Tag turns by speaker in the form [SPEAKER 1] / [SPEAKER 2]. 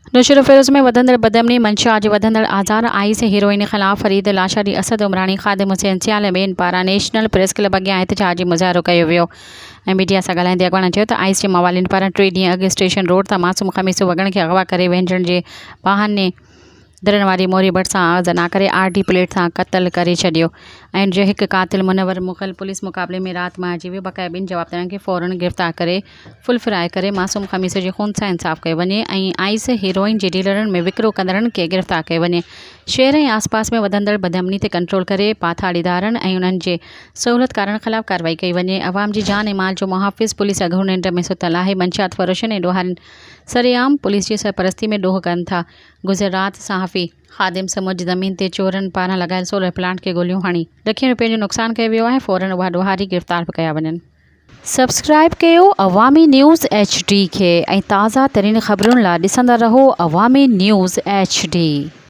[SPEAKER 1] نوشهروفيروز ۾ وڌندڙ بدامني، منشيات جي وڌندڙ آزار، آئيس هيروئن خلاف فريد لاشاري، اسد عمراڻي، خادم حسين سيال ۽ ٻين پاران نيشنل پريس ڪلب اڳيان احتجاجي مظاهرو ڪيو ويو ۽ ميڊيا سان ڳالهائيندي اڳواڻن چيو ته آئيس جي موالين پاران ٽي ڏينهن اڳ اسٽيشن روڊ تان معصوم خميسو وڳڻ کي اغوا ڪري وهنجڻ جي بهاني درن واري موري ڀرسان زنا ڪري آر ڊي پليٽ سان قتل ڪري ڇڏيو ۽ ان جو هڪ قاتل منور مغل پوليس مقابلي ۾ رات مارجي ويو بقايا ٻن جوابدارن کي فورن گرفتار ڪري فل فرائي ڪري معصوم خميسو جي خون سان انصاف ڪيو وڃي ۽ آئس هيروئن جي ڊيلرن ۾ وڪرو ڪندڙن کي گرفتار ڪيو وڃي شهر ۽ آس پاس ۾ وڌندڙ بدامني تي ڪنٽرول ڪري پاٿاڙيدارن ۽ انهن جي سهولتڪارن خلاف ڪارروائي ڪئي وڃي عوام جي جان ۽ مال جو محافظ پوليس اگهور ننڊ ۾ ستل آهي منشيات فروشن ۽ ڏوهارين سرعام پوليس جي سرپرستي ۾ ڏوهه ڪن ٿا. گذريل رات صحافي خادم سمون جي زمين تي چورن پاران لڳايل سولر پلانٽ کي گوليون هڻي لکين روپين جو نقصان ڪيو ويو آهي فورن اها ڏوهاري گرفتار به ڪيا وڃن. سبسڪرائيب ڪيو عوامي نيوز ايڇ ڊي کي ۽ تازه ترين خبرن لا ڏسندا رهو عوامي نيوز ايڇ ڊي.